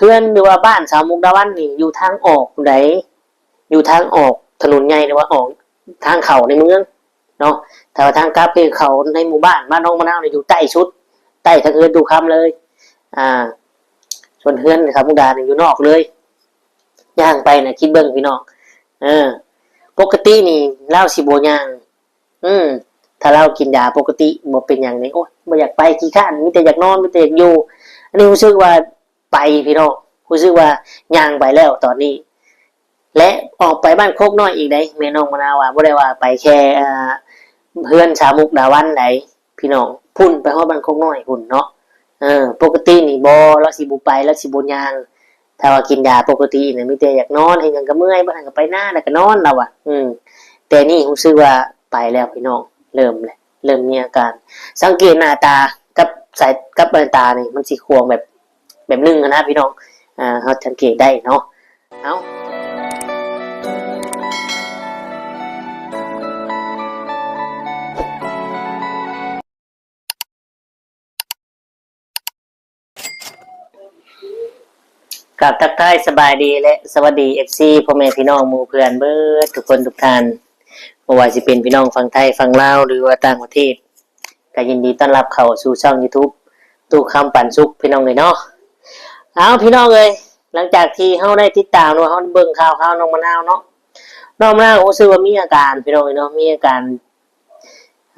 ເຮືອນ ຫຼືວ່າບ້ານສາວມຸກດາວັນນີ້ຢູ່ທາງອອກພຸ້ນໃດ ຢູ່ທາງອອກຖະໜົນໃຫຍ່ ຫຼືວ່າອອກທາງເຂົ້າໃນເມືອງເນາະ. ແຕ່ວ່າທາງກັບຄືເຂົ້າໃນໝູ່ບ້ານ ບ້ານນ້ອງມະນາວນີ້ຢູ່ໃຕ້ສຸດ ໃຕ້ທາງເຮືອນຕູ້ຄຳເລີຍ. ອ່າ ສ່ວນເຮືອນສາວມຸກດານີ້ຢູ່ນອກເລີຍ. ຍ່າງໄປນະ ຄິດເບິ່ງພີ່ນ້ອງ ເອີ ປົກກະຕິນີ້ລາວຊິບໍ່ຍ່າງ. ອືມ ຖ້າລາວກິນຢາປົກກະຕິບໍ່ເປັນຫຍັງນີ້ ໂອ້ຍ ບໍ່ຢາກໄປ ຂີ້ຄ້ານ ມີແຕ່ຢາກນອນ ມີແຕ່ຢາກຢູ່. ອັນນີ້ຮູ້ສຶກວ່າໄປພີ່ນ້ອງ ຮູ້ສຶກວ່າຍ່າງໄປແລ້ວຕອນນີ້. ແລະ ອອກໄປບ້ານໂຄກນ້ອຍອີກໃດ໋ ແມ່ນ້ອງມະນາວວ່າ ບໍ່ໄດ້ວ່າໄປແຄ່ ອ່າ ເຮືອນສາວມຸກດາວັນໃດ໋ ພີ່ນ້ອງ ພຸ້ນ ໄປຮອດບ້ານໂຄກນ້ອຍພຸ້ນເນາະ. ເອີ ປົກກະຕິນີ້ບໍ່ ລາວຊິບໍ່ໄປ ລາວຊິບໍ່ຍ່າງ. ຖ້າວ່າກິນຢາປົກກະຕິນະ ມີແຕ່ຢາກນອນ ເຮັດຫຍັງກໍເມື່ອຍ ບາງຄັ້ງກໍໄປນາແລ້ວກໍນອນ ລາວວ່າ. ອືມ ແຕ່ນີ້ຮູ້ສຶກວ່າໄປແລ້ວພີ່ນ້ອງ ເລີ່ມແລ້ວ ເລີ່ມມີອາການ. ສັງເກດໜ້າຕາກັບສາຍ ກັບແວ່ນຕານີ້ ມັນຊິຂວາງແບບ ແບບໜຶ່ງຫັ້ນນະພີ່ນ້ອງ. ອ່າ ເຮົາສັງເກດໄດ້ເນາະ. ເອົາ ກາບທັກທາຍສະບາຍດີ ແລະ ສະຫວັດດີ ເອັຟຊີ ພໍ່ແມ່ພີ່ນ້ອງໝູ່ເພື່ອນເບິດທຸກຄົນທຸກທ່ານ ບໍ່ວ່າຊິເປັນພີ່ນ້ອງຝັ່ງໄທ ຝັ່ງລາວ ຫຼືວ່າຕ່າງປະເທດ ກໍຍິນດີຕ້ອນຮັບເຂົ້າສູ່ຊ່ອງຢູທູບ ຕູ້ຄຳປັນສຸກ ພີ່ນ້ອງເອີຍເນາະ. ເອົາ ພີ່ນ້ອງເອີຍ ຫຼັງຈາກທີ່ເຮົາໄດ້ຕິດຕາມ ຫຼືວ່າເຮົາເບິ່ງຂ່າວຄາວນ້ອງມະນາວເນາະ ນ້ອງມະນາວກໍຮູ້ສຶກວ່າມີອາການ ພີ່ນ້ອງເອີຍເນາະ ມີອາການ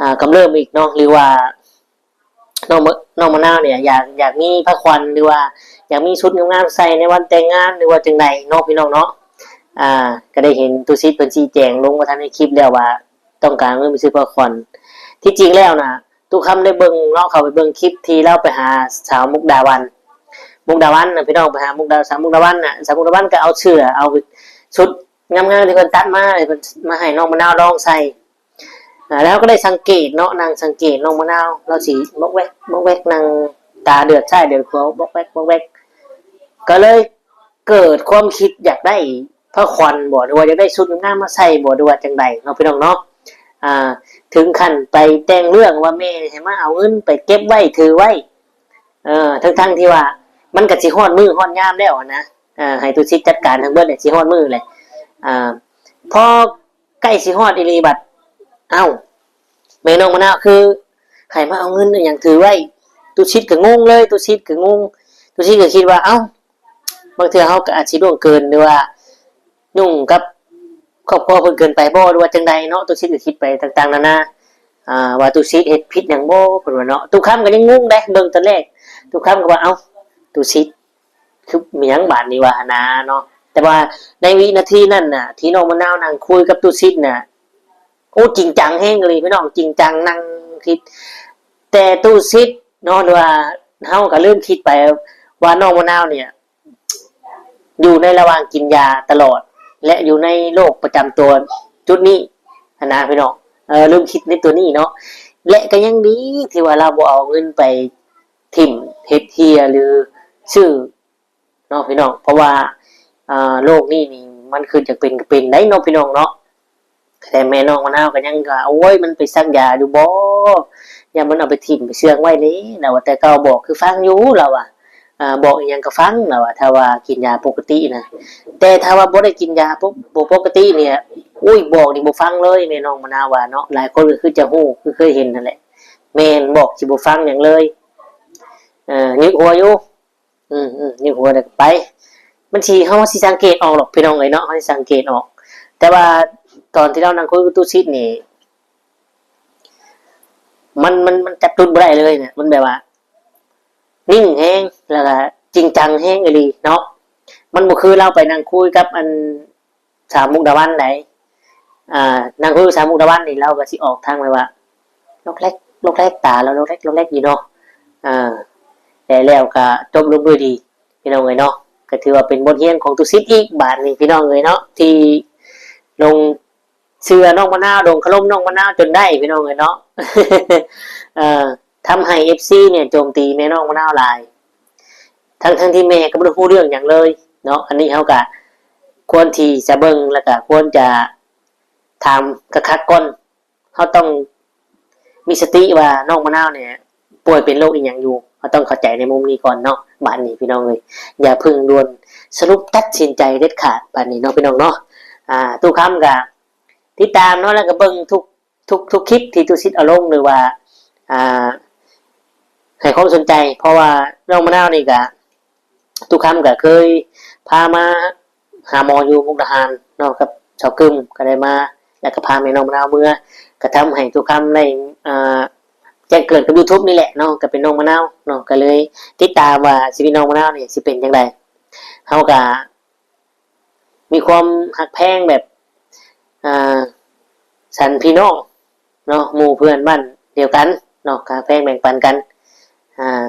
ອ່າ ກຳເລີ່ມອີກເນາະ ຫຼືວ່ານ້ອງ ນ້ອງມະນາວນີ້ຢາກ ຢາກມີຜ້າຂວັນ ຫຼືວ່າຢາກມີຊຸດງາມໆໃສ່ໃນວັນແຕ່ງງານ ຫຼືວ່າຈັ່ງໃດເນາະ ພີ່ນ້ອງເນາະ. ອ່າ ກໍໄດ້ເຫັນຕຸສິດເພິ່ນຊີ້ແຈງລົງມາທັງໃນຄລິບແລ້ວວ່າ ຕ້ອງການເງິນໄປຊື້ຜ້າຂວັນ. ທີ່ຈິງແລ້ວນະ ຕູ້ຄຳໄດ້ເບິ່ງເນາະ ເຂົ້າໄປເບິ່ງຄລິບທີ່ລາວໄປຫາສາວມຸກດາວັນ ມຸກດາວັນນະພີ່ນ້ອງ ໄປຫາມຸກດາ ສາວມຸກດາວັນນະ ສາວມຸກດາວັນກໍເອົາເສື້ອ ເອົາຊຸດງາມໆທີ່ເພິ່ນຕັດມາ ເພິ່ນມາໃຫ້ນ້ອງມະນາວລອງໃສ່. ອ່າ ແລ້ວເຮົາກໍໄດ້ສັງເກດເນາະ ນັ່ງສັງເກດນ້ອງມະນາວ ລາວຊິບອກແວກ ບອກແວກ ນັ່ງຕາເດືອດຊ້າຍເດືອດຂວາ ບອກແວກ ບອກແວກ ກໍເລີຍເກີດຄວາມຄິດຢາກໄດ້ຜ້າຂວັນບໍ ຫຼືວ່າຢາກໄດ້ຊຸດງາມໆມາໃສ່ບໍ ຫຼືວ່າຈັ່ງໃດເນາະ ພີ່ນ້ອງເນາະ. ອ່າ ເຖິງຂັ້ນໄປແຕ່ງເລື່ອງວ່າແມ່ໃຫ້ມາເອົາເງິນໄປເກັບໄວ້ ຖືໄວ້ ເອີ ທັງໆທີ່ວ່າມັນກໍຊິຮອດມື້ຮອດຍາມແລ້ວຫັ້ນນະ ອ່າ ໃຫ້ຕຸສິດຈັດການທັງເບິດ ຊິຮອດມື້ແຫຼະ. ອ່າ ພໍໃກ້ຊິຮອດອີ່ຫຼີບັດ ເອົ້າ ແມ່ນ້ອງມະນາວຄືໃຫ້ມາເອົາເງິນອີ່ຫຍັງຖືໄວ້? ຕຸສິດກໍງົງເລີຍ ຕຸສິດກໍງົງ ຕຸສິດກໍຄິດວ່າ ເອົ້າ ບາງເທື່ອເຮົາກໍອາດຊິລ່ວງເກີນ ຫຼືວ່າຫຍຸ້ງກັບຄອບຄົວເພິ່ນເກີນໄປບໍ ຫຼືວ່າຈັ່ງໃດເນາະ. ຕຸສິດກໍຄິດໄປຕ່າງໆນານາ ອ່າ ວ່າຕຸສິດເຮັດຜິດຫຍັງບໍ ເພິ່ນວ່າເນາະ. ຕຸຄຳກໍຍັງງົງເດ້ ເບິ່ງຕອນແລກ ຕຸຄຳກໍວ່າ ເອົ້າ ຕຸສິດ ຄືມີຫຍັງບາດນີ້ວ່າຫັ້ນນາເນາະ. ແຕ່ວ່າໃນວິນາທີນັ້ນນະ ທີ່ນ້ອງມະນາວນັ່ງຄຸຍກັບຕຸສິດນະ ໂອ້ ຈິງຈັງແຮງອີ່ຫຼີພີ່ນ້ອງ ຈິງຈັງ ນັ່ງຄິດ ແຕ່ຕຸສິດເນາະ ຫຼືວ່າເຮົາກໍລືມຄິດໄປວ່ານ້ອງມະນາວນີ້ຢູ່ໃນລະຫວ່າງກິນຢາຕະຫຼອດ ແລະ ຢູ່ໃນໂລກປະຈຳຕົວຈຸດນີ້ຫັ້ນນະພີ່ນ້ອງ. ເອີ ລືມຄິດໃນຕົວນີ້ເນາະ ແລະ ກໍຍັງດີທີ່ວ່າລາວບໍ່ເອົາເງິນໄປຖິ້ມເຮັດເຮຍ ຫຼື ຊື້ ເນາະພີ່ນ້ອງ ເພາະວ່າ ອ່າ ໂລກນີ້ນີ້ມັນຄືຈະເປັນກໍເປັນໄດ໋ເນາະພີ່ນ້ອງເນາະ. ແຕ່ແມ່ນ້ອງມະນາວກໍຍັງວ່າ ໂອ້ຍ ມັນໄປສັກຢາຢູ່ບໍ ຢ້ານມັນເອົາໄປຖິ້ມໄປເຊື່ອງໄວ້ເດ້ ລາວວ່າ. ແຕ່ເກົ່າບອກຄືຟັງຢູ່ ລາວວ່າ ອ່າ ບອກອີ່ຫຍັງກໍຟັງ ລາວວ່າ ຖ້າວ່າກິນຢາປົກກະຕິນະ. ແຕ່ຖ້າວ່າບໍ່ໄດ້ກິນຢາປົກ ບໍ່ປົກກະຕິນີ້ ໂອ້ຍ ບອກນີ້ບໍ່ຟັງເລີຍ ແມ່ນ້ອງມະນາວວ່າເນາະ. ຫຼາຍຄົນກໍຄືຈະຮູ້ ຄືເຄີຍເຫັນຫັ້ນແຫຼະ ແມ່ນ ບອກຊິບໍ່ຟັງຫຍັງເລີຍ ເອີ ຫຍິກຫົວຢູ່ ອືມໆ ຍິກຫົວແລ້ວກໍໄປ. ມັນຊິ ເຮົາຊິສັງເກດອອກດອກພີ່ນ້ອງເອີຍເນາະ ເຮົາຊິສັງເກດອອກ. ແຕ່ວ່າຕອນທີ່ລາວນັ່ງຄຸຍກັບຕຸສິດນີ້ ມັນ ມັນ ມັນຈັບຈຸດບໍ່ໄດ້ເລີຍນະ ມັນແບບວ່ານິ່ງແຮງ ແລ້ວກໍຈິງຈັງແຮງອີ່ຫຼີເນາະ. ມັນບໍ່ຄືລາວໄປນັ່ງຄຸຍກັບອັນ ສາວມຸກດາວັນໃດ໋. ອ່າ ນັ່ງຄຸຍສາວມຸກດາວັນນີ້ ລາວກໍຊິອອກທາງແບບວ່າ ລັອກແລັກ ລັອກແລັກ ຕາລາວລັອກແລັກ ລັອກແລັກຢູ່ເນາະ. ອ່າ ແຕ່ແລ້ວກໍຈົບລົງດ້ວຍດີ ພີ່ນ້ອງເອີຍເນາະ. ກໍຖືວ່າເປັນບົດຮຽນຂອງຕຸສິດອີກບາດນີ້ ພີ່ນ້ອງເອີຍເນາະ ທີ່ຫຼົງເຊື່ອນ້ອງມະນາວ ຫຼົງຄາລົມນ້ອງມະນາວຈົນໄດ້ ພີ່ນ້ອງເອີຍເນາະ. ເອີ ທຳໃຫ້ເອັຟຊີເນຍໂຈມຕີແມ່ນ້ອງມະນາວຫຼາຍ ທັງໆທີ່ແມ່ກໍບໍ່ໄດ້ຮູ້ເລື່ອງຫຍັງເລີຍເນາະ. ອັນນີ້ເຮົາກໍຄວນທີ່ຈະເບິ່ງ ແລ້ວກໍຄວນຈະຖາມຄັກໆກ່ອນ. ເຮົາຕ້ອງມີສະຕິວ່ານ້ອງມະນາວເນຍປ່ວຍເປັນໂລກອີ່ຫຍັງຢູ່ ເຮົາຕ້ອງເຂົ້າໃຈໃນມຸມນີ້ກ່ອນເນາະ. ບາດນີ້ພີ່ນ້ອງເອີຍ ຢ່າເພິ່ງດ່ວນສະຫຼຸບຕັດສິນໃຈເດັດຂາດບາດນີ້ເນາະ ພີ່ນ້ອງເນາະ. ອ່າ ຕູ້ຄຳກະຕິດຕາມເນາະ ແລ້ວກະເບິ່ງທຸກ ທຸກ ທຸກຄລິບທີ່ຕູ້ສິດເອົາລົງ ຫຼືວ່າ ອ່າ ໃຫ້ຄວາມສົນໃຈ ເພາະວ່ານ້ອງມະນາວນີ້ກະ ຕູ້ຄຳກະເຄີຍພາມາຫາໝໍຢູ່ມຸກດາຫານເນາະ ກັບສາວກຶມກະໄດ້ມາ ແລ້ວກະພາແມ່ນ້ອງມະນາວເມືອ ກະທຳໃຫ້ຕູ້ຄຳໄດ້ ອ່າ ແຈ້ງເກີດກັບຢູທູບນີ້ແຫຼະເນາະ ກະເປັນນ້ອງມະນາວເນາະ ກະເລີຍຕິດຕາມວ່າຊີວິດນ້ອງມະນາວນີ້ຊິເປັນຈັ່ງໃດ. ເຮົາກະ ມີຄວາມຮັກແພງແບບ ອ່າ ສັນພີ່ນ້ອງເນາະ ໝູ່ເພື່ອນບ້ານດຽວກັນເນາະ ກະຮັກແພງແບ່ງປັນກັນ ອ່າ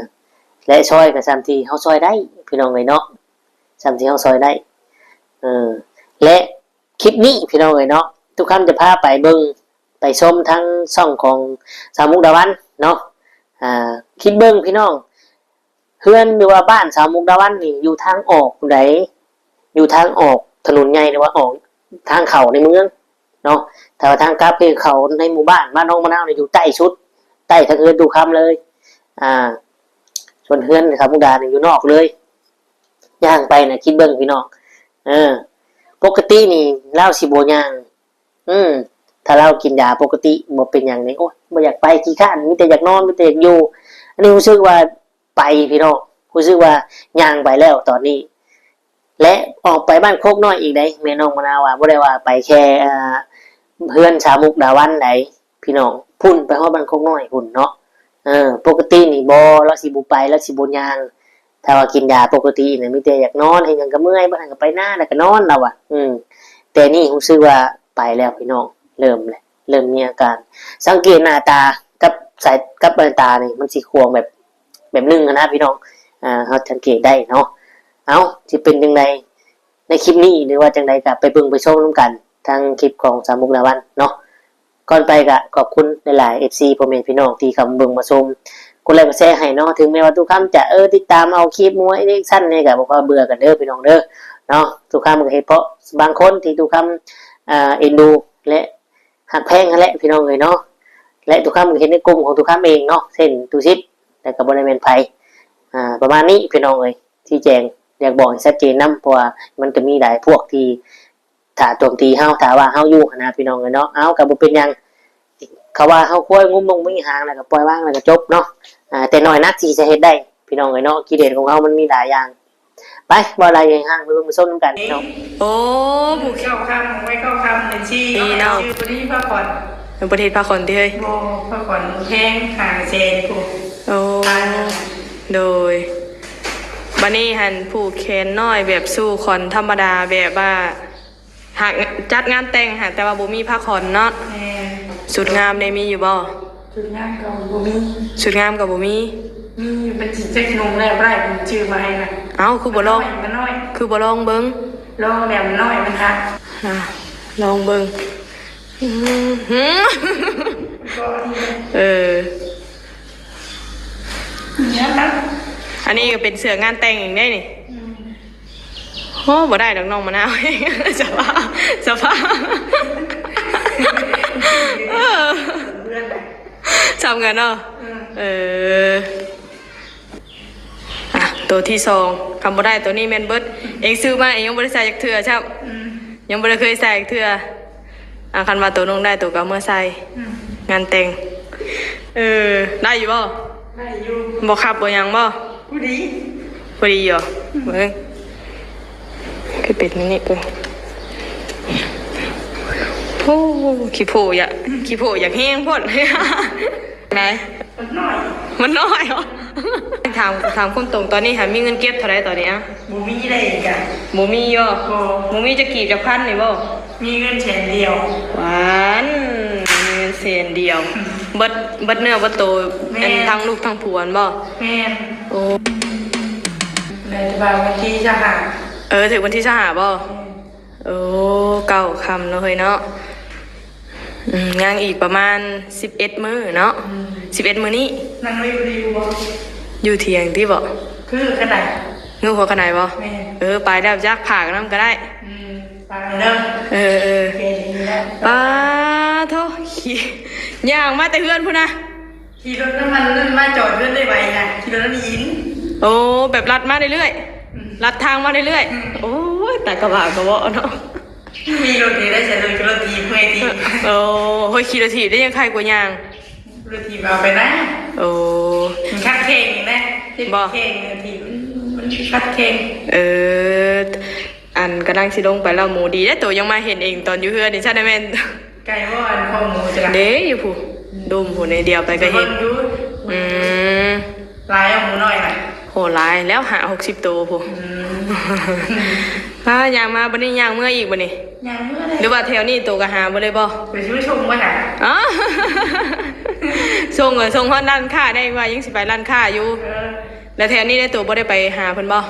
ແລະ ຊ່ອຍກະສ່ຳທີ່ເຮົາຊ່ອຍໄດ້ ພີ່ນ້ອງເອີຍເນາະ ສ່ຳທີ່ເຮົາຊ່ອຍໄດ້. ເອີ ແລະ ຄລິບນີ້ ພີ່ນ້ອງເອີຍເນາະ ຕູ້ຄຳຈະພາໄປເບິ່ງ ໄປຊົມທາງຊ່ອງຂອງສາວມຸກດາວັນເນາະ. ອ່າ ຄິດເບິ່ງພີ່ນ້ອງ ເຮືອນ ຫຼືວ່າບ້ານສາວມຸກດາວັນນີ້ຢູ່ທາງອອກໃດ ຢູ່ທາງອອກຖະໜົນໃຫຍ່ ຫຼືວ່າອອກທາງເຂົ້າໃນເມືອງເນາະ. ຖ້າວ່າທາງກັບຄືເຂົ້າໃນໝູ່ບ້ານ ບ້ານນ້ອງມະນາວນີ້ຢູ່ໃຕ້ສຸດ ໃຕ້ທາງເຮືອນຕູ້ຄຳເລີຍ. ອ່າ ສ່ວນເຮືອນສາວມຸກດານີ້ຢູ່ນອກເລີຍ. ຍ່າງໄປນະ ຄິດເບິ່ງພີ່ນ້ອງ ເອີ ປົກກະຕິນີ້ລາວຊິບໍ່ຍ່າງ ອືມ ຖ້າລາວກິນຢາປົກກະຕິບໍ່ເປັນຫຍັງນີ້ ໂອ້ຍ ບໍ່ຢາກໄປ ຂີ້ຄ້ານ ມີແຕ່ຢາກນອນ ມີແຕ່ຢາກຢູ່. ອັນນີ້ຮູ້ສຶກວ່າໄປພີ່ນ້ອງ ຮູ້ສຶກວ່າຍ່າງໄປແລ້ວຕອນນີ້ ແລະ ອອກໄປບ້ານໂຄກນ້ອຍອີກເດ້ ແມ່ນ້ອງມະນາວວ່າ ບໍ່ໄດ້ວ່າໄປແຄ່ ອ່າ ເຮືອນສາວມຸກດາວັນໃດ ພີ່ນ້ອງ ພຸ້ນ ໄປຮອດບ້ານໂຄກນ້ອຍພຸ້ນເນາະ. ເອີ ປົກກະຕິນີ້ບໍ່ ລາວຊິບໍ່ໄປ ລາວຊິບໍ່ຍ່າງ. ຖ້າວ່າກິນຢາປົກກະຕິນະ ມີແຕ່ຢາກນອນ ເຮັດຫຍັງກະເມື່ອຍ ບາດນັ້ນກະໄປນາ ແລ້ວກະນອນ ລາວວ່າ. ອືມ ແຕ່ນີ້ຮູ້ສຶກວ່າໄປແລ້ວພີ່ນ້ອງ ເລີ່ມແລ້ວ ເລີ່ມມີອາການ. ສັງເກດໜ້າຕາກັບສາຍ ກັບແວ່ນຕານີ້ ມັນຊິຂວາງແບບ ແບບໜຶ່ງຫັ້ນນະພີ່ນ້ອງ. ອ່າ ເຮົາສັງເກດໄດ້ເນາະ. ເອົ້າ ຊິເປັນຈັ່ງໃດໃນຄລິບນີ້ ຫຼືວ່າຈັ່ງໃດກະໄປເບິ່ງໄປຊົມນຳກັນ ທາງຄລິບຂອງສາວມຸກດາວັນເນາະ. ກ່ອນໄປກະຂອບຄຸນຫຼາຍໆ ເອັຟຊີ ພໍ່ແມ່ພີ່ນ້ອງທີ່ເຂົ້າມາເບິ່ງມາຊົມ ກົດໄລກົດແຊໃຫ້ເນາະ. ເຖິງແມ່ນວ່າຕູ້ຄຳຈະ ເອີ ຕິດຕາມເອົາຄລິບມົວ ຣີແອກຊັນນີ້ກະບໍ່ຂໍເບື່ອກັນເດີພີ່ນ້ອງເດີເນາະ. ຕູ້ຄຳກະເຮັດເພາະບາງຄົນທີ່ຕູ້ຄຳ ອ່າ ເອັນດູ ແລະ ຮັກແພງຫັ້ນແຫຼະພີ່ນ້ອງເອີຍເນາະ. ແລະ ຕູ້ຄຳກະເຮັດໃນກຸ່ມຂອງຕູ້ຄຳເອງເນາະ ເຊັ່ນຕູ້ສິດ ແລະ ກະບໍ່ໄດ້ແມ່ນໃຜ ອ່າ ປະມານນີ້ພີ່ນ້ອງເອີຍ. ຊີ້ແຈງ ຢາກບອກໃຫ້ຊັດເຈນນຳ ເພາະວ່າມັນກະມີຫຼາຍພວກທີ່ ຖ້າໂຈມຕີເຮົາ ຖ້າວ່າເຮົາຢູ່ຫັ້ນນະ ພີ່ນ້ອງເອີຍເນາະ. ເອົາ ກະບໍ່ເປັນຫຍັງ ເຂົາວ່າເຮົາຄວາຍງຸ້ມລົງມີຫາງ ແລ້ວກະປ່ອຍວາງ ແລ້ວກະຈົບເນາະ. ອ່າ ແຕ່ນ້ອຍນັກທີ່ຈະເຮັດໄດ້ ພີ່ນ້ອງເອີຍເນາະ. ກິເລດຂອງເຮົາມັນມີຫຼາຍຢ່າງ. ໄປ ບໍ່ຫຼາຍຢ່າງ ໄປເບິ່ງໄປຊົມນຳກັນເນາະ. ໂອ້ ຜູ້ ເກົ້າຄຳ ໄວ້ເກົ້າຄຳ ເປັນຊີ້ ນີ້ເນາະ ຊື່ບໍ່ໄດ້ພາຂວັນ ເປັນປະເທດພາຂວັນຕິເຮີຍ? ບໍ່ ພາຂວັນແພງ ຫ້າແສນພຸ້ນ. ໂອ້ ໂດຍ ບາດນີ້ຫັ້ນ ຜູກແຂນນ້ອຍແບບສູ່ຂວັນທຳມະດາ ແບບວ່າ ຫາກຈັດງານແຕ່ງຫັ້ນ ແຕ່ວ່າບໍ່ມີພາຂວັນເນາະ. ແມ່ນ. ຊຸດງາມເດ ມີຢູ່ບໍ່? ຊຸດງາມກະບໍ່ມີ. ຊຸດງາມກະບໍ່ມີ? ມີຢູ່ ເພິ່ນຊິຈັກນຸ່ງແລ້ວບໍ່ໄດ້ ເພິ່ນຊື້ມາໃຫ້ນະ. ເອົ້າ ຄືບໍ່ລອງ ມັນນ້ອຍ ຄືບໍ່ລອງເບິ່ງ? ລອງແລ້ວມັນນ້ອຍ ມັນຫັກ. ອ່າ ລອງເບິ່ງ. ອືມ ເອີ ອັນນີ້ກະເປັນເສື້ອງານແຕ່ງອີກເດ້ນີ້. ອືມ. ໂອ້ ບໍ່ໄດ້ດອກນ້ອງມະນາວ ສະພາບ ສະພາບ ເອີ ສ່ຳກັນເນາະ. ອືມ ເອີ ອ່ະ ໂຕທີສອງ ຄັນບໍ່ໄດ້ໂຕນີ້ແມ່ນເບິດ. ເອງຊື້ມາເອງຍັງບໍ່ໄດ້ໃສ່ຈັກເທື່ອຊ້ຳ. ອືມ ຍັງບໍ່ໄດ້ເຄີຍໃສ່ຈັກເທື່ອ. ອ່າ ຄັນວ່າໂຕນ້ອງໄດ້ ໂຕກະເອົາເມືອໃສ່ ອືມ ງານແຕ່ງ. ເອີ ໄດ້ຢູ່ບໍ່? ໄດ້ຢູ່. ບໍ່ຄັບບໍ່ຫຍັງບໍ່? ພໍດີ ພໍດີຢູ່. ອືມ ເບິ່ງ ຄືເປັນແນວນີ້ເບິ່ງ. ໂອ້ ຂີ້ໂພຢາກ ຂີ້ໂພຢາກແຮງໂພດ. ໄດ້ ມັນນ້ອຍ ມັນນ້ອຍເນາະ. ຖາມ ຖາມຄວາມຕົງ ຕອນນີ້ຫາມີເງິນເກັບເທົ່າໃດຕອນນີ້ອະ? ບໍ່ມີເລີຍກະ ບໍ່ມີບໍ່? ບໍ່ ບໍ່ມີຈັກກີບຈັກພັນນີ້ບໍ່? ມີເງິນແສນດຽວ. ຫວານ ມີເງິນແສນດຽວ. ອືມ ເບິດ ເບິດເນື້ອເບິດໂຕ. ແມ່ນ. ອັນທັງລູກທັງຜົວຫັ້ນບໍ່? ແມ່ນ. ໂອ້ ແມ່ນ ແຕ່ວ່າວັນທີຊາວຫ້າ. ເອີ ຖືກວັນທີຊາວຫ້າບໍ່? ແມ່ນ. ໂອ້ ເກົ້າຄ່ຳເນາະເຮີຍເນາະ. ອືມ ຍັງອີກປະມານສິບເອັດມື້ເນາະ. ອືມ ສິບເອັດມື້ນີ້. ນັ່ງໄວ້ຢູ່ດີບໍ່? ຢູ່ຖຽງຕິບໍ່? ຄືຂະໄດ ງືຫົວຂະໄດບໍ່? ແມ່ນ. ເອີ ໄປແລ້ວຈັກພາກັນນຳກະໄດ້. ອືມ ໄປເດີ. ເອີ ເອີ ໂອເຄ ດີແລ້ວ. ປາໂທ ຂີ່ ຍ່າງມາແຕ່ເຮືອນພຸ້ນນະ. ຂີ່ລົດນຳມັນນັ້ນມາຈອດເຮືອນໄດ້ໄວນະ ຂີ່ລົດນຳອີ່ນ. ໂອ້ ແບບລັດມາເລື້ອຍໆ ອືມ ລັດທາງມາເລື້ອຍໆ. ອືມ ໂອ້ຍ ຕາຍກະຫວ່າກະເວາະເນາະ. ມີລົດນີ້ໄດ້ໃຊ້ລົດ ຂີ່ລົດຖີບເມື່ອຍຕີນ. ໂອ້ ໂອ້ຍ ຂີ່ລົດຖີບໄດ້ຍັງໄຄກວ່າຍ່າງ. ລົດຖີບເອົາໄປນະ. ໂອ້ ມັນຂັດແຂ້ງນີ້ນະ. ບໍ່ ແຂ້ງນີ້ຖີບ ມັນ ມັນຂັດແຂ້ງ. ເອີ ອັນກຳລັງຊິລົງໄປແລ້ວໝູດີເດ້. ໂຕຍັງມາເຫັນເອງຕອນຢູ່ເຮືອນນີ້ ຊັ້ນນະແມ່ນ. ໄກບໍ່ ອັນຂອງໝູຈະ ເດ້ຢູ່ພຸ້ນ ດົມພຸ້ນ ດຽວໄປກະເຫັນ. ອືມ ຫຼາຍເອົາໝູນ້ອຍນະ. ໂຫ ຫຼາຍແລ້ວ ຫ້າຫົກສິບໂຕພຸ້ນ. ອືມ ພາຍ່າງມາ ບັດນີ້ຍ່າງເມືອອີກບັດນີ້. ຍ່າງເມືອ ຫຼືວ່າແຖວນີ້ໂຕກະຫາບໍ່ໄດ້ບໍ່? ໄປຊື້ສົ່ງບໍ່ນະ. ອໍ ສົ່ງກະສົ່ງຮອດຮ້ານຄ້າໄດ້ ວ່າຍັງຊິໄປຮ້ານຄ້າຢູ່. ເອີ ແລ້ວແຖວນີ້ໄດ້ ໂຕບໍ່ໄດ້ໄປຫາເພິ່ນບໍ່?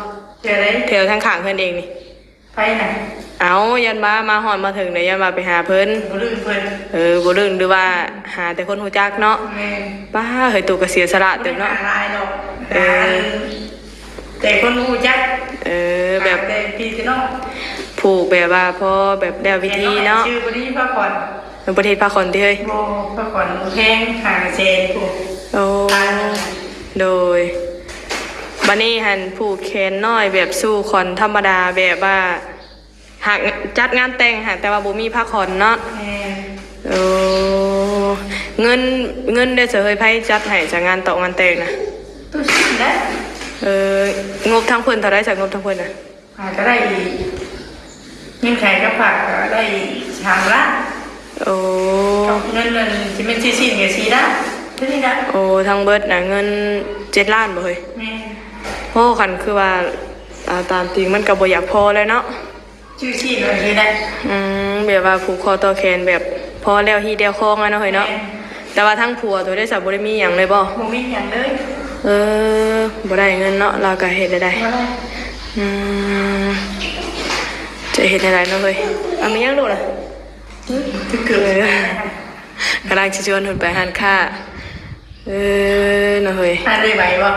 ແຖວໃດ? ແຖວທາງຂ້າງເຮືອນເອງນີ້. ໃຜນະ? ເອົ້າ ຢ້ານວ່າມາຮອດມາເຖິງແລ້ວ ຢ້ານວ່າໄປຫາເພິ່ນ. ບໍ່ລຶ້ງເພິ່ນ. ເອີ ບໍ່ລຶ້ງ ຫຼືວ່າຫາແຕ່ຄົນຮູ້ຈັກເນາະ. ແມ່ນ. ປ້າ ເຮີ້ຍ ໂຕກະເສຍສະຫຼະເຕີບເນາະ. ບໍ່ໄດ້ຫາຫຼາຍດອກ. ເອີ ຫາແຕ່ຄົນຮູ້ຈັກ. ເອີ ແບບ ຫາແຕ່ພີ່ແຕ່ນ້ອງ ຜູກແບບວ່າພໍແບບແລ້ວພິທີເນາະ. ຊື້ບໍ່ດີພາຂວັນ. ເພິ່ນບໍ່ໄດ້ເຮັດພາຂວັນຕິເຮີ້ຍ? ບໍ່ ພາຂວັນແພງ ຫ້າແສນພຸ້ນ. ໂອ້ ໂດຍ ບັດນີ້ຫັ້ນຜູກແຂນນ້ອຍແບບສູ່ຂວັນທຳມະດາ ແບບວ່າຫາກຈັດງານແຕ່ງ ຫາກແຕ່ວ່າບໍ່ມີພາຂວັນເນາະ. ແມ່ນ. ໂອ້ ເງິນ ເງິນເດ້ ສະເຮີຍ ໃຜຈັດໃຫ້ ສະ ງານຕອງງານແຕ່ງນະ? ຕູ້ຊິນແຫຼະ. ເອີ ງົບທາງເພິ່ນເທົ່າໃດ ສະ ງົບທາງເພິ່ນນະ? ຫາກະໄດ້ ເງິນຂາຍກັບຝາກກະໄດ້ສາມລ້ານ. ໂອ້ ກັບເງິນນັ້ນຊິແມ່ນຊື້ຊີ້ນກະສີ່ລ້ານ ເທົ່ານີ້ລະ. ໂອ້ ທັງເບິດນະເງິນເຈັດລ້ານບໍ່ເຮີ້ຍ? ແມ່ນ. ໂອ້ ຄັນຄືວ່າ ເອົາຕາມຈິງມັນກະບໍ່ຢາກພໍແລ້ວເນາະ. ຊື້ຊີ້ນເອົາຢູ່ໄດ້. ອືມ ແບບວ່າຜູກຄໍຕໍ່ແຂນແບບພໍແລ້ວຮີດແລ້ວຄອງຫັ້ນເນາະເຮີ້ຍເນາະ. ແມ່ນ. ແຕ່ວ່າທາງຜົວໂຕໄດ້ສະ ບໍ່ໄດ້ມີຫຍັງເລີຍບໍ່? ບໍ່ມີຫຍັງເລີຍ. ເອີ ບໍ່ໄດ້ເງິນເນາະ ລາວກະເຮັດແນວໃດ? ບໍ່ໄດ້. ອືມ ຈະເຮັດແນວໃດເນາະເຮີ້ຍ? ເອົາ ແມ່ນຫຍັງລູກລະ? ຫຶ? ຄືເກີບ. ເອີ ກຳລັງຊິຊວນເພິ່ນໄປຮ້ານຄ້າ. ເອີ ເນາະເຮີ້ຍ. ຮ້ານເອື້ອຍໄຫວບໍ່?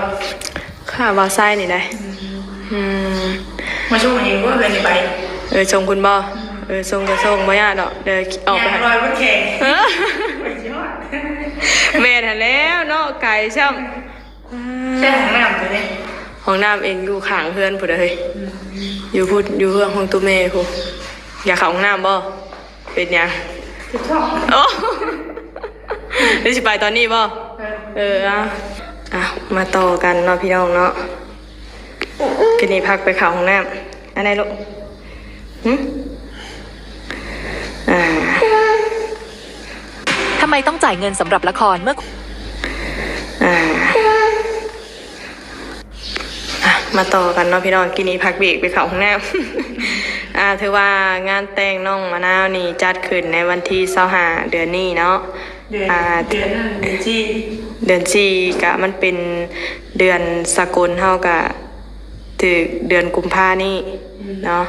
ຄ້າບ່າວໄຊນີ້ໄດ໋. ອືມ ອືມ ມາສົ່ງເອງບໍ່ ເອື້ອຍໄຫວ? ເອີ ສົ່ງພຸ້ນບໍ່? ອືມ ເອີ ສົ່ງກະສົ່ງ ບໍ່ຍາກດອກ ດຽວອອກໄປຫາ ຍ່າງລອຍບົນແຂງ. ເອີ ໄປຊິຮອດ. ແມ່ນຫັ້ນແລ້ວເນາະ ໄກຊ້ຳ. ໃຊ້ຫ້ອງນ້ຳຕົວນີ້. ຫ້ອງນ້ຳເອງຢູ່ຂ້າງເຮືອນພຸ້ນເຮີ້ຍ. ອືມ ຢູ່ພຸ້ນ ຢູ່ເຮືອນຂອງຕູ້ແມ່ພຸ້ນ. ຢາກເຂົ້າຫ້ອງນ້ຳບໍ່? ເປັນຫຍັງ? ເຈັບທ້ອງ. ໂອ້ ຫຼືຊິໄປຕອນນີ້ບໍ່? ເອີ ເອີ ເອົາ ເອົາ ມາຕໍ່ກັນເນາະພີ່ນ້ອງເນາະ. ຄືນີ້ພັກໄປເຂົ້າຫ້ອງນ້ຳ. ອັນໃດລູກ? ຫຶ? ອ່າ ทำไมต้องจ่ายเงินสำหรับละครเมื่อ ອ່າ ອ່ະ ມາຕໍ່ກັນເນາະພີ່ນ້ອງ ກີ້ນີ້ພັກເບຣກໄປເຂົ້າຫ້ອງນ້ຳ. ອ່າ ຖືວ່າງານແຕ່ງນ້ອງມະນາວນີ້ຈັດຂຶ້ນໃນວັນທີຊາວຫ້າເດືອນນີ້ເນາະ. ເດືອນ ອ່າ ເດືອນນັ້ນ ເດືອນສີ່ ເດືອນສີ່ ກະມັນເປັນເດືອນສາກົນ ເຮົາກະຖືກເດືອນກຸມພານີ້ ອືມ ເນາະ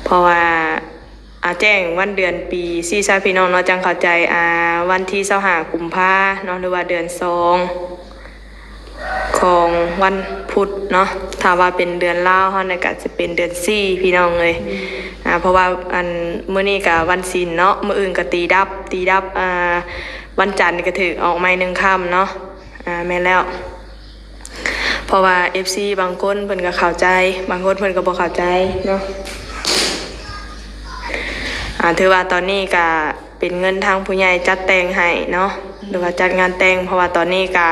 ເພາະວ່າ ອ່າ ແຈ້ງວັນເດືອນປີຊີ້ຊະພີ່ນ້ອງເນາະ ຈັ່ງເຂົ້າໃຈ. ອ່າ ວັນທີຊາວຫ້າກຸມພາເນາະ ຫຼືວ່າເດືອນສອງຂອງວັນພຸດເນາະ. ຖ້າວ່າເປັນເດືອນລາວເຮົານີ້ກະຈະເປັນເດືອນສີ່ພີ່ນ້ອງເອີຍ. ອືມ ອ່າ ເພາະວ່າ ອັນ ມື້ນີ້ກະວັນສິນເນາະ ມື້ອື່ນກະຕີດັບ ຕີດັບ ອ່າ ວັນຈັນກະຖືກອອກໃໝ່ໜຶ່ງຄ່ຳເນາະ. ອ່າ ແມ່ນແລ້ວ. ເພາະວ່າເອັຟຊີບາງຄົນເພິ່ນກະເຂົ້າໃຈ ບາງຄົນເພິ່ນກະບໍ່ເຂົ້າໃຈເນາະ. ອ່າ ຖືວ່າຕອນນີ້ກະເປັນເງິນທາງຜູ້ໃຫຍ່ຈັດແຕ່ງໃຫ້ເນາະ ຫຼືວ່າຈັດງານແຕ່ງ ເພາະວ່າຕອນນີ້ກະ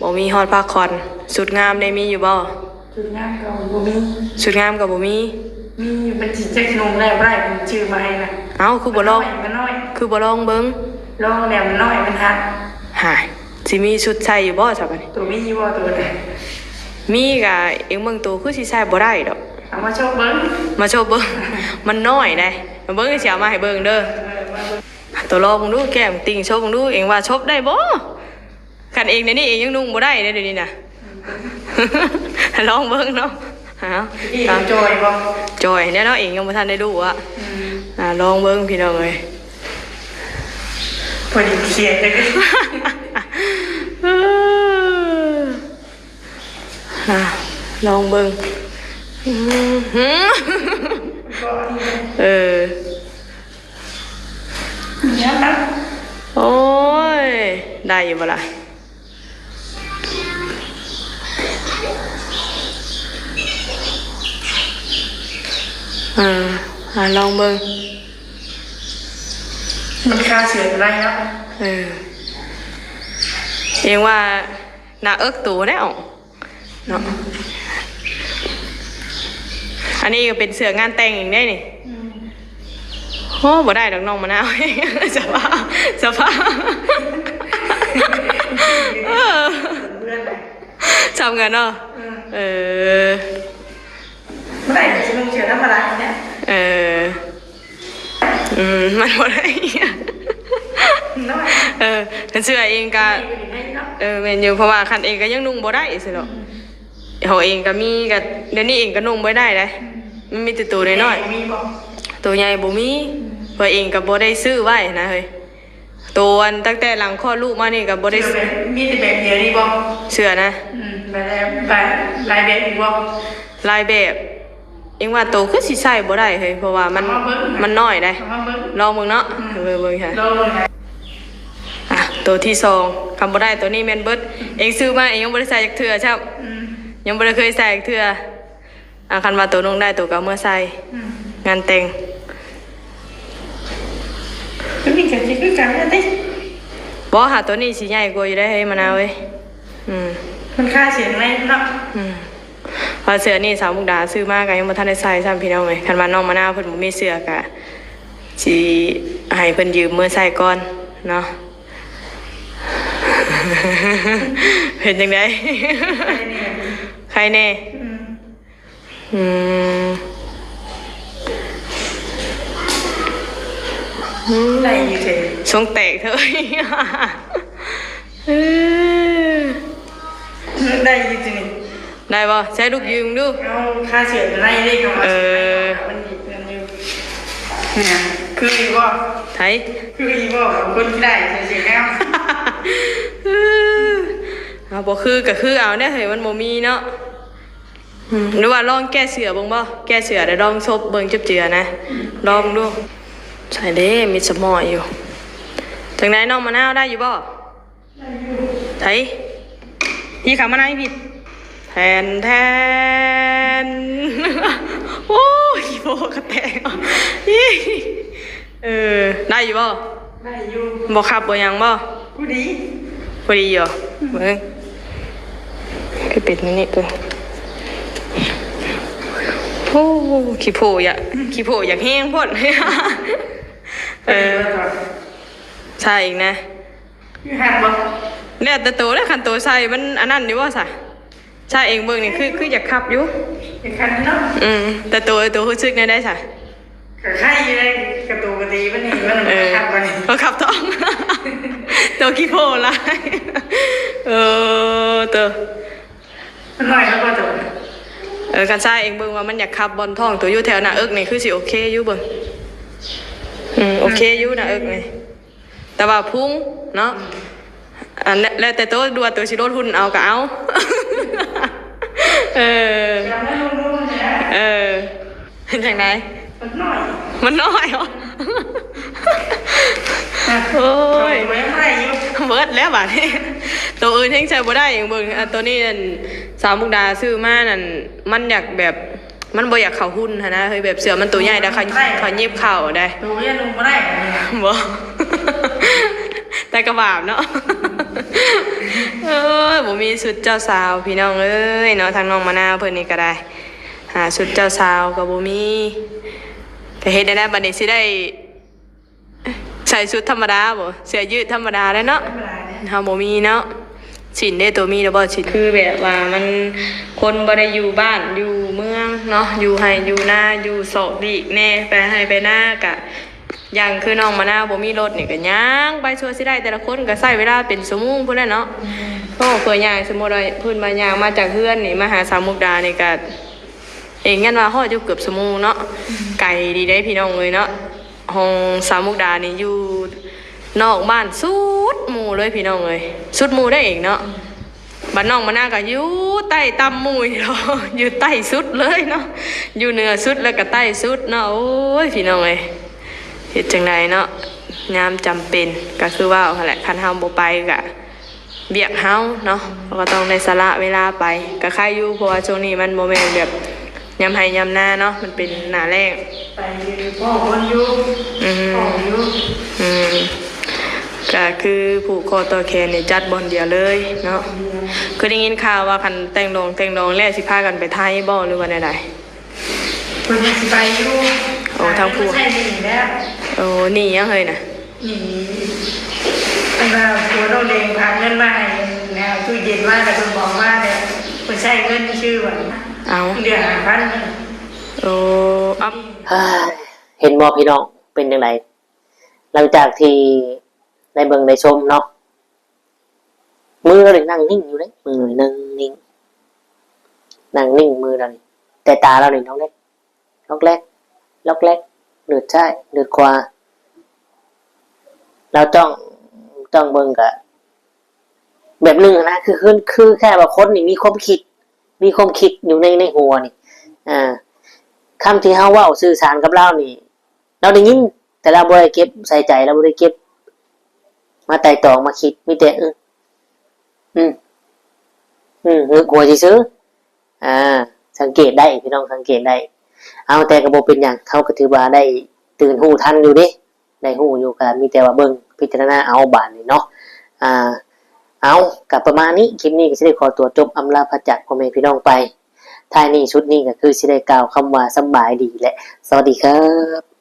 ບໍ່ມີຮອດຜ້າຂວັນ. ຊຸດງາມໄດ້ມີຢູ່ບໍ່? ຊຸດງາມກະບໍ່ມີ. ຊຸດງາມກະບໍ່ມີ. ມີຢູ່ ມັນຊິຈັກນຸ່ງໄດ້ບໍ່ໄດ້ ເພິ່ນຊື້ມາໃຫ້ນະ. ເອົ້າ ຄືບໍ່ລອງ ມັນນ້ອຍ ມັນນ້ອຍ ຄືບໍ່ລອງເບິ່ງ? ລອງແລ້ວມັນນ້ອຍ ມັນຫັກ. ຫາຍ ຊິມີຊຸດໃສ່ຢູ່ບໍ່ຊະບາດນີ້? ໂຕມີຢູ່ບໍ່ໂຕນະ? ມີກະເອງເບິ່ງໂຕຄືຊິໃສ່ບໍ່ໄດ້ດອກ. ເອົາມາໂຊບເບິ່ງ ມາໂຊບເບິ່ງ. ມັນນ້ອຍໃດ໋ ມາເບິ່ງ ຊິເອົາມາໃຫ້ເບິ່ງເດີ. ເອີ ມາເບິ່ງ ໂຕລອງເບິ່ງດູ ແກ້ມຕິ່ງໂຊບເບິ່ງດູ ເອງວ່າໂຊບໄດ້ບໍ່? ຄັນເອງດຽວນີ້ເອງຍັງນຸ່ງບໍ່ໄດ້ເດ້ ດຽວນີ້ນະ. ລອງເບິ່ງເນາະ. ເອົາ ຕາມ ຈ່ອຍບໍ່? ຈ່ອຍແນ່ເນາະ ເອງຍັງບໍ່ທັນໄດ້ຮູ້ອະ. ອືມ ອ່າ ລອງເບິ່ງພີ່ນ້ອງເອີຍ. ພໍດີຂຽນຈັງ ອ່າ ລອງເບິ່ງ. ອືມ ເອີ ໂອ້ຍ ໄດ້ຢູ່ບໍ່ລະ? ເອີ ອ່າ ລອງເບິ່ງ ມັນຄາເສື້ອໄດ້ເນາະ. ເອີ ເອງວ່າໜ້າເອິກໂຕແລ້ວເນາະ. ອັນນີ້ກໍເປັນເສື້ອງານແຕ່ງອີກເດ້ນີ້. ອືມ ໂອ້ ບໍ່ໄດ້ດອກນ້ອງມະນາວ. ສະພາບ ສະພາບ ເອີ ເພື່ອນນະ ຊ້ຳກັນເນາະ. ເອີ ເອີ ບໍ່ໄດ້ ຊິນຸ່ງເສື້ອທຳມະດານີ້ແຫຼະ. ເອີ ອືມ ມັນບໍ່ໄດ້ ເນາະ. ເອີ ຄັນເສື້ອເອງກະ ເອີ ແມ່ນຢູ່ ເພາະວ່າຄັນເອງກະຍັງນຸ່ງບໍ່ໄດ້ຊີ້ເນາະ. ອືມ ເຮົາເອງກະມີ ກະດຽວນີ້ເອງກະນຸ່ງບໍ່ໄດ້ເດ້. ອືມ ມັນມີແຕ່ໂຕນ້ອຍໆ ແຕ່ບໍ່ມີບໍ່? ໂຕໃຫຍ່ບໍ່ມີ. ອືມ ເພາະເອງກະບໍ່ໄດ້ຊື້ໄວ້ນະເຮີ້ຍ. ໂຕອັນຕັ້ງແຕ່ຫຼັງຄອດລູກມານີ້ກໍບໍ່ໄດ້ ເສື້ອແບບ ມີແຕ່ແບບດຽວນີ້ບໍ່? ເສື້ອນະ? ອືມ ແບບ ແບບ ຫຼາຍແບບອີກບໍ່? ຫຼາຍແບບ ເອງວ່າໂຕຄືຊິໃສ່ບໍ່ໄດ້ເຮີ້ຍ ເພາະວ່າມັນ ເອົາມາເບິ່ງ ມັນນ້ອຍເດ້. ເອົາມາເບິ່ງ ລອງເບິ່ງເນາະ. ອືມ ເບິ່ງ ເບິ່ງ ລອງເບິ່ງ. ອ່ະ ໂຕທີສອງ ຄັນບໍ່ໄດ້ໂຕນີ້ແມ່ນເບິດ. ອືມ ເອງຊື້ມາເອງຍັງບໍ່ໄດ້ໃສ່ຈັກເທື່ອຊ້ຳ. ອືມ ຍັງບໍ່ໄດ້ເຄີຍໃສ່ຈັກເທື່ອ. ອ່າ ຄັນວ່າໂຕນຸ່ງໄດ້ ໂຕກໍເອົາເມືອໃສ່ ອືມ ງານແຕ່ງ. ໂຕນີ້ກໍຊິຄືກັນແຫຼະຕິ? ບໍ່ຫາ ໂຕນີ້ຊິໃຫຍ່ກວ່າຢູ່ໄດ໋ເຮີ້ຍ ມະນາວເອີຍ. ອືມ ມັນຄາເສື້ອໃນເນາະ. ອືມ ວ່າເສື້ອນີ້ສາວມຸກດາຊື້ມາກໍຍັງບໍ່ທັນໄດ້ໃສ່ຊ້ຳ ພີ່ນ້ອງເອີຍ. ຄັນວ່ານ້ອງມະນາວເພິ່ນບໍ່ມີເສື້ອ ກໍຊິໃຫ້ເພິ່ນຢືມເມືອໃສ່ກ່ອນເນາະ. ເປັນຈັ່ງໃດ? ໄຄແນ່. ອືມ ອືມ ອືມ ໄດ້ຢູ່ເທິງ ຊົງແຕກເທີ. ເອີ ໄດ້ຢູ່ຕິນີ້? ໄດ້ບໍ່? ໃຊ້ລູກຢືນດູ. ເອົາຄາເສື້ອໄດ້ເດ້. ເອີ ມັນດີເກີນຢູ່. ຄືຢູ່ບໍ່? ໃຜ? ຄືຢູ່ບໍ່? ຄົນທີ່ໄດ້ໃສ່ເສື້ອແນວ ເອົາ ບໍ່ຄືກໍຄືເອົາແດ່ເຮີ້ຍ ມັນບໍ່ມີເນາະ. ອືມ ຫຼືວ່າລອງແກ້ເສື້ອເບິ່ງບໍ່? ແກ້ເສື້ອແລ້ວລອງສົບເບິ່ງ ເຈັບເຈືອນະ ລອງດູ. ໃສ່ເດ້ ມີສະໝໍ້ຢູ່. ຈັ່ງໃດນ້ອງມະນາວ ໄດ້ຢູ່ບໍ່? ໄດ້ຢູ່. ໃສ? ນີ້ເຂົ້າມາໃນພີ້. ແທນແທນ. ໂອ້ຍ ຂີ້ໂພກະແຕກ. ເອີ ໄດ້ຢູ່ບໍ່? ໄດ້ຢູ່. ບໍ່ຂັບບໍ່ຫຍັງບໍ່? ພໍດີ ພໍດີຢູ່. ອືມ ເບິ່ງ ຄືເປັນອັນນີ້ເບິ່ງ. ໂອ້ ຂີ້ໂພຢາກ ອືມ ຂີ້ໂພຢາກແຮງໂພດ. ເອີ ໃສ່ອີກນະ. ຢູ່ຫັນບໍ່? ແລ້ວແຕ່ໂຕແຫຼະ ຄັນໂຕໃສ່ມັນອັນນັ້ນຢູ່ບໍ່ຊະ? ໃສ່ເອງເບິ່ງນີ້ ຄື ຄືຢາກຂັບຢູ່. ຢາກຂັບເນາະ. ອືມ ແຕ່ໂຕ ໂຕຮູ້ສຶກແນວໃດຊະ? ກໍໄຄຢູ່ເດ້ ກະໂຕກະຕີມັນນີ້ ມັນ ເອີ ມັນຂັບໄປ ມັນຂັບຕ້ອງ. ໂຕຂີ້ໂພຫຼາຍ. ເອີ ໂຕ ມັນນ້ອຍແລ້ວບໍ່ໂຕ? ເອີ ຄັນໃສ່ເອງເບິ່ງວ່າມັນຢາກຂັບບ່ອນທ້ອງໂຕຢູ່ແຖວໜ້າເອິກນີ້ ຄືຊິໂອເຄຢູ່ເບິ່ງ. ອືມ ໂອເຄຢູ່ໜ້າເອິກນີ້. ແຕ່ວ່າພຸງເນາະ ອືມ ອັນ ແລ້ວແຕ່ໂຕ ຫຼືວ່າໂຕຊິລົດຫຸ່ນເອົາກໍເອົາ. ເອີ ເອີ ເປັນຈັ່ງໃດ? ມັນນ້ອຍ ມັນນ້ອຍເຫາະ. ໂອ້ຍ ເບິດແລ້ວບາດນີ້ ໂຕອື່ນແຮ່ງໃສ່ບໍ່ໄດ້. ເບິ່ງ ອາ ໂຕນີ້ນັ້ນ ສາວມຸກດາຊື້ມານັ້ນ ມັນຢາກແບບ ມັນບໍ່ຢາກເຂົ້າຫຸ່ນຫັ້ນນະເຮີ້ຍ ແບບເສື້ອມັນໂຕໃຫຍ່ ແລ້ວເຂົາ ເຂົາຫຍິບເຂົ້າໄດ໋. ໂຕໃຫຍ່ລົງບໍ່ໄດ້ ບໍ່ ແຕ່ກະບາບເນາະ. ເອີຍ ບໍ່ມີຊຸດເຈົ້າສາວພີ່ນ້ອງເອີຍເນາະ ທາງນ້ອງມະນາວເພິ່ນນີ້ກະໄດ້ ຫາຊຸດເຈົ້າສາວກະບໍ່ມີ ກະເຮັດແນວໃດບາດນີ້ ຊິໄດ້ ໃສ່ຊຸດທຳມະດາບໍ່? ເສື້ອຢືດທຳມະດາແຫຼະເນາະ ທຳມະດາແຫຼະ ເຮົາບໍ່ມີເນາະ. ຊິນເດ້ ໂຕມີແລ້ວບໍ່ຊິນ? ຄືແບບວ່າມັນ ຄົນບໍ່ໄດ້ຢູ່ບ້ານຢູ່ເມືອງເນາະ ຢູ່ໄຮ່ຢູ່ນາ ຢູ່ຊອກຫຼີກແດ່ ໄປໄຮ່ໄປນາກະ ຢ່າງຄືນ້ອງມະນາວບໍ່ມີລົດນີ້ກະຍ່າງໄປ ຊົ່ວຊິໄດ້ ແຕ່ລະຄົນກະໃຊ້ເວລາເປັນຊົ່ວໂມງພຸ້ນແຫຼະເນາະ. ອືມ ໂອ້ ເພື່ອຍ່າງ ສົມມຸດວ່າເພິ່ນວ່າຍ່າງມາຈາກເຮືອນນີ້ ມາຫາສາວມຸກດານີ້ກະ ເອງຍັນວ່າຮອດຢູ່ເກືອບຊົ່ວໂມງເນາະ. ອືມ ໄກດີເດ້ພີ່ນ້ອງເອີຍເນາະ. ຫ້ອງສາວມຸກດານີ້ຢູ່ນອກບ້ານສຸດໝູ່ເລີຍພີ່ນ້ອງເອີຍ ສຸດໝູ່ເດ້ເອງເນາະ. ອືມ ບ້ານນ້ອງມະນາກະຢູ່ໃຕ້ຕ່ຳໝູ່ ຢູ່ໃຕ້ສຸດເລີຍເນາະ ຢູ່ເໜືອສຸດແລ້ວກະໃຕ້ສຸດເນາະ. ໂອ້ຍ ພີ່ນ້ອງເອີຍ ເຮັດຈັ່ງໃດເນາະ ຍາມຈຳເປັນກະຄືເວົ້າຫັ້ນແຫຼະ ຄັນເຮົາບໍ່ໄປກະ ວຽກເຮົາເນາະ ເຮົາກໍຕ້ອງໄດ້ສະຫຼະເວລາໄປ ກໍໄຄຢູ່ ເພາະວ່າຊ່ວງນີ້ມັນບໍ່ແມ່ນແບບ ຍາມໄຮ່ຍາມນາເນາະ ມັນເປັນໜ້າແລ້ງ. ໄປພໍ້ຄົນຢູ່ ອືມ ພໍ້ຢູ່ ອືມ ກະຄືຜູກຄໍຕໍ່ແຂນນີ້ຈັດບ່ອນດຽວເລີຍເນາະ. ຄືໄດ້ຍິນຂ່າວວ່າຄັນແຕ່ງດອງ ແຕ່ງດອງແລ້ວຊິພາກັນໄປໄທບໍ ຫຼືວ່າແນວໃດ? ເພິ່ນວ່າຊິໄປຢູ່. ໂອ້ ທາງຜູ້ ໃຊ້ໜີ້ແລ້ວ. ໂອ້ ໜີ້ຫຍັງເຮີ້ຍນະ? ໜີ້ ເພິ່ນວ່າຜົວນ້ອງແດງຝາກເງິນມາໃຫ້ ແລ້ວຕູ້ເຢັນມາ ແລ້ວເພິ່ນບອກມາແລ້ວ ເພິ່ນໃຊ້ເງິນຊື່ວ່າ ເອົາ ເດືອນຫ້າພັນ. ໂອ້ ອັບ ເຫັນບໍ່ພີ່ນ້ອງ ເປັນຈັ່ງໃດ? ຫຼັງຈາກທີ່ໄດ້ເບິ່ງໄດ້ຊົມເນາະ ມືລາວນີ້ນັ່ງນິ່ງຢູ່ເດ້ ມືລາວນີ້ນັ່ງນິ່ງ ນັ່ງນິ່ງມືລາວນີ້ ແຕ່ຕາລາວນີ້ລັອກແລັກ ລັອກແລັກ ລັອກແລັກ ເລີດຊ້າຍ ເລີດຂວາ. ລາວຈ້ອງ ຈ້ອງເບິ່ງກະແບບໜຶ່ງຫັ້ນນະ ຄື ຄື ຄືແຄ່ວ່າຄົນນີ້ມີຄວາມຄິດ ມີຄວາມຄິດຢູ່ໃນ ໃນຫົວນີ້. ອ່າ ຄຳທີ່ເຮົາເວົ້າສື່ສານກັບລາວນີ້ ລາວໄດ້ຍິນ ແຕ່ລາວບໍ່ໄດ້ເກັບໃສ່ໃຈ ລາວບໍ່ໄດ້ເກັບມາໄຕ່ຕອງມາຄິດ ມີແຕ່ ອື ອື ອື ງຶກຫົວຊື່ໆ. ອ່າ ສັງເກດໄດ້ ພີ່ນ້ອງສັງເກດໄດ້. ເອົາ ແຕ່ກໍບໍ່ເປັນຫຍັງ ເຮົາກໍຖືວ່າໄດ້ຕື່ນຮູ້ທັນຢູ່ເດ້ ໄດ້ຮູ້ຢູ່ ກໍມີແຕ່ວ່າເບິ່ງພິຈາລະນາເອົາບາດນີ້ເນາະ. ອ່າ ເອົາ ກໍປະມານນີ້ ຄລິບນີ້ກໍຊິໄດ້ຂໍຕົວຈົບອຳລາພາຈາກພໍ່ແມ່ພີ່ນ້ອງໄປ. ທ້າຍນີ້ສຸດນີ້ກໍຄືຊິໄດ້ກ່າວຄຳວ່າສຳບາຍດີ ແລະ ສະຫວັດດີຄັບ.